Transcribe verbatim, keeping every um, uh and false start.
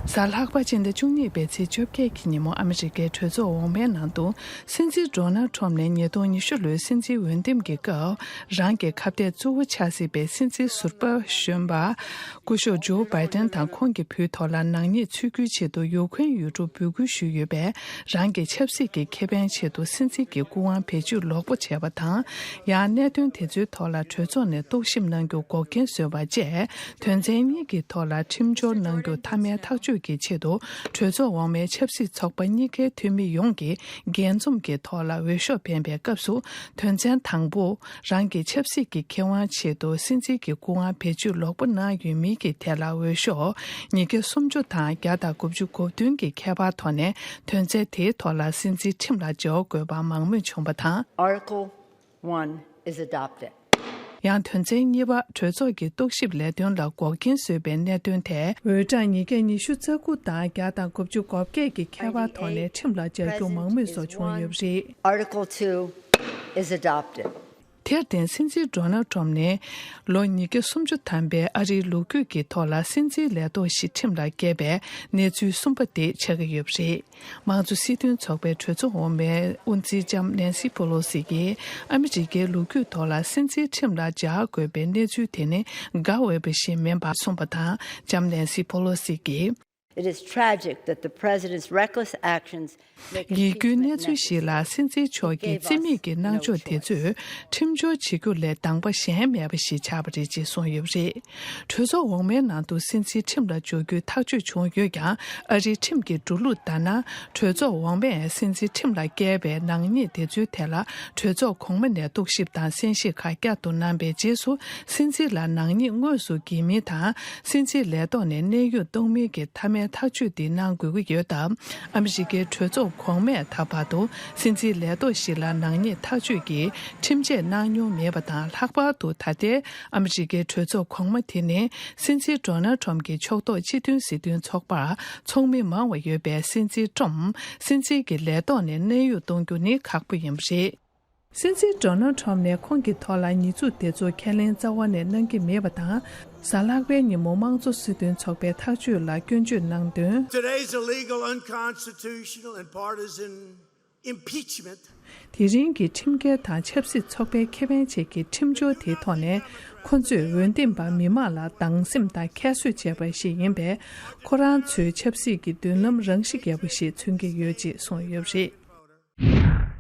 གཟའ་ལྷག་པ་སྤྱི་ཟླ་བཅུ་གཉིས་པའི་ཚེས་བཅོ་བརྒྱད་ཀྱི་ཉིན་མོ་ཨ་མི་རི་ཀའི་གྲོས་ཚོགས་འོག་མའི་ནང་དུ་སྲིད་འཛིན་ཌོ་ནལ་ཁྲོམ་ནས་ཉིས་སྟོང་ཉི་ཤུ་ལོའི་སྲིད་འཛིན་འོས་འདེམས་ཀྱི་སྐབས་རང་གི་ཁ་གཏད་གཙོ་བོ་ཆགས་སྲིད་པའི་སྲིད་འཛིན་ཟུར་པ་གཞོན་པ་སྐུ་ཞབས་ཇོ་བྷའི་ཏན་དང་ཁོང་གི་བུའི་ཐོག་ལ་ནག་ཉེས་ཚུད་རྒྱུའི་ཆེད་དུ་ཡུ་ཁུ་རེན་ཡུལ་གྲུ་འབོད་སྐུལ་ཞུས་ཡོད་པས། རང་གི་ཆབ་སྲིད་ཀྱི་ཁེ་ཕན་ཆེད་དུ་སྲིད་འཛིན་གྱི་སྐུ་དབང་བེད་སྤྱོད་ལོག་པ་བྱས་པ་དང་། ཡང་གནད་དོན་དེ་ཚོའི་ཐོག་ལ་གྲོས་ཚོགས་ནས་རྟོག་ཞིབ་གནང་རྒྱུ་འགོག་རྐྱེན་བཟོས་པ་བཅས། དོན་ཚན་གཉིས་ཀྱི་ཐོག་ལ་ཁྲིམས་སྦྱོར་གནང་རྒྱུ་མཐའ་མའི་ཐག་གཅོད་ཀྱི་ཆེད་དུ། གྲོས་ཚོགས་འོག་མའི་ཆབ་སྲིད་ཚོགས་པ་གཉིས་ཀའི་འཐུས་མི་ཡོངས་ཀྱིས་རྒྱས་འཛོམས་ཀྱི་ཐོག་ལ་འོས་ཤོག་འཕེན་པའི་སྐབས་སུ། དོན་ཚན་དང་པོ། རང་གི་ཆབ་སྲིད་ཀྱི་ཁེ་དབང་ཆེད་དུ་སྲིད་འཛིན་གྱི་སྐུ་དབང་བེད་སྤྱོད་ལོག་པ་གནང་ཡོད་མིན་གྱི་ཐད་ལ་འོས་ཤོག་ཉིས་བརྒྱ་སུམ་ཅུ་དང་བརྒྱ་དང་དགུ་བཅུ་གོ་བདུན་གྱི་ཁྱད་པར་ཐོག་ནས། དོན་ཚན་དེའི་ཐོག་ལ་སྲིད་འཛིན་ཁྲིམས་ལ་འབྱེད་དགོས་པ་མང་མོས་བྱུང་བ་དང་། Article one is adopted. ཡང་དོན་ཚན་གཉིས་པ། གྲོས་ཚོགས་ཀྱི་རྟོག་ཞིབ་ལས་དོན་ལ་འགོག་རྐྱེན་བཟོས་པའི་གནད་དོན་ཐད། འོས་གྲངས་ཉིས་བརྒྱ་ཉི་ཤུ་རྩ་དགུ་དང་བརྒྱ་དང་དགུ་བཅུ་གོ་བརྒྱད་ཀྱི་ཁྱད་པར་ཐོག་ནས་ཁྲིམས་ལ་འཇལ་རྒྱུ་མང་མོས་སུ་བྱུང་ཡོད་པ་རེད། Article two is adopted. དེར་བརྟེན་སྲིད་འཛིན་ཌོ་ནལ་ཁྲོམ་ནས་ལོ་ཉིས་བརྒྱ་སུམ་ཅུ་ཐམ་པའི་ཨ་རིའི་ལོ་རྒྱུས་ཀྱི་ཐོག་ལ་སྲིད་འཛིན་ལས་ཐོག་ཞིག་ཁྲིམས་ལ་བཀལ་བའི་གནས་ཚུལ་གསུམ་པ་དེ་ཆགས་ཀྱི་ཡོད་པ་རེད། དམངས་གཙོ་སྲིད་དོན་ཚོགས་པའི་གྲོས་ཚོགས་འོག་མའི་དབུ་འཛིན་ལྕམ་ནེན་སི་ཕོ་ལོ་སི་གིས་ཨ་མི་རི་ཀའི་ལོ་རྒྱུས་ཐོག་ལ་སྲིད་འཛིན་ཁྲིམས་ལ་འཇགས་དགོས་པའི་གནས་ཚུལ་དེ་ནི་དགའ་འོས་པ་ཞིག་མིན་པ་གསུངས་པ་དང་། ལྕམ་ནེན་སི་ཕོ་ལོ་སི་གིས། It is tragic that the president's reckless actions make it ཡིད་སྐྱོའི་གནས་ཚུལ་ཞིག་ལ། སྲིད་འཛིན་མཆོག་གི་རྩིས་མེད་ཀྱི་གནང་ཕྱོགས་དེ་ཚོས་ཁྲིམས་སྦྱོར་བྱེད་རྒྱུ་ལས་དང་པ་གཞན་མེད་པ་ཞིག་ཆགས་པ་རེད་ཅེས་གསུངས་ཡོད་པ་རེད། གྲོས་ཚོགས་འོག་མའི་ནང་དུ་སྲིད་འཛིན་ཁྲིམས་ལ་འཇོག་རྒྱུའི་ཐག་གཅོད་བྱུང་ཡོད་ཀྱང་། ཨ་རིའི་ཁྲིམས་ཀྱི་འགྲོ་ལུགས་ལྟར་ན། གྲོས་ཚོགས་འོག་མས་སྲིད་འཛིན་ཁྲིམས་ལ་བཀལ་བའི་ནག་ཉེས་དེ་ཚོའི་ཐད་ལ། གྲོས་ཚོགས་གོང་མ་ནས་རྟོག་ཞིབ་དང་གསན་ཞིབ་ཁག་བསྐྱར་དུ་གནང་པའི་རྗེས་སུ། སྲིད་འཛིན་ལ་ནག་ཉེས་དངོས་སུ་འགེལ་མིན་དང་། སྲིད་འཛིན་ལས་ཐོག་ནས་གནས་དབྱུང་གཏོང་མིན་གྱི་མཐའ་མའི་ཐག་གཅོད་འདི་གནང་དགོས་ཀྱི་ཡོད་སྟབས། ཨ་མི་རི་ཀའི་གྲོས་ཚོགས་གོང་མས་ད་བར་དུ་སྲིད་འཛིན་ལས་ཐོག་ཞིག་ལ་ནག་ཉེས་ཐག་གཅོད་ཀྱི་ཁྲིམས་ཆད་གནང་མྱོང་མེད་པ་དང་། ལྷག་པར་དུ་ད་ལྟའི་ཨ་མི་རི་ཀའི་གྲོས་ཚོགས་གོང་མ་དེ་ནི། སྲིད་འཛིན་ཌོ་ནལ་ཁྲོམ་གྱི་ཕྱོགས་གཏོགས་སྤྱི་མཐུན་སྲིད་དོན་ཚོགས་པར་ཚོགས་མི་མང་བ་ཡོད་པས། སྲིད་འཛིན་ཁྲོམ་སྲིད་འཛིན་གྱི་ལས་ཐོག་ནས་གནས་དབྱུང་གཏོང་རྒྱུ་ནི་ཁག་པོ་ཡིན་པ་རེད། སྲིད་འཛིན་ཌོ་ནལ་ཁྲོམ་ནས་ཁོང་གི་ཐོག་ལ་ཉེས་འཛུགས་དེ་ཚོ་ཁས་ལེན་རྩ་བ་ནས་གནང་གི་མེད་པ་དང་། གཟའ་ལྷག་པའི་ཉིན་མོ་དམངས་གཙོ་སྲིད་དོན་ཚོགས་པའི་ཐག་གཅོད་ལ་སྐྱོན་བརྗོད་གནང་དོན། Today's illegal, unconstitutional, and partisan impeachment དེ་རིང་གི་ཁྲིམས་འགལ་དང་ཆབ་སྲིད་ཚོགས་པའི་ཁེ་ཕན་ཆེད་ཀྱི་ཁྲིམས་སྦྱོར་དེའི་ཐོག་ནས། ཁོ་ཚོས་འོས་འདེམས་པ་མི་མང་ལ་སྡང་སེམས་དང་ཁྱད་གསོད་བྱས་པ་ཞིག་ཡིན་པས། ཁོ་རང་ཚོའི་ཆབ་སྲིད་ཀྱི་མདུན་ལམ་རང་ཤི་རྒྱག་པ་ཞིག་མཚོན་གྱི་ཡོད་ཅེས་གསུངས་ཡོད་པ་རེད།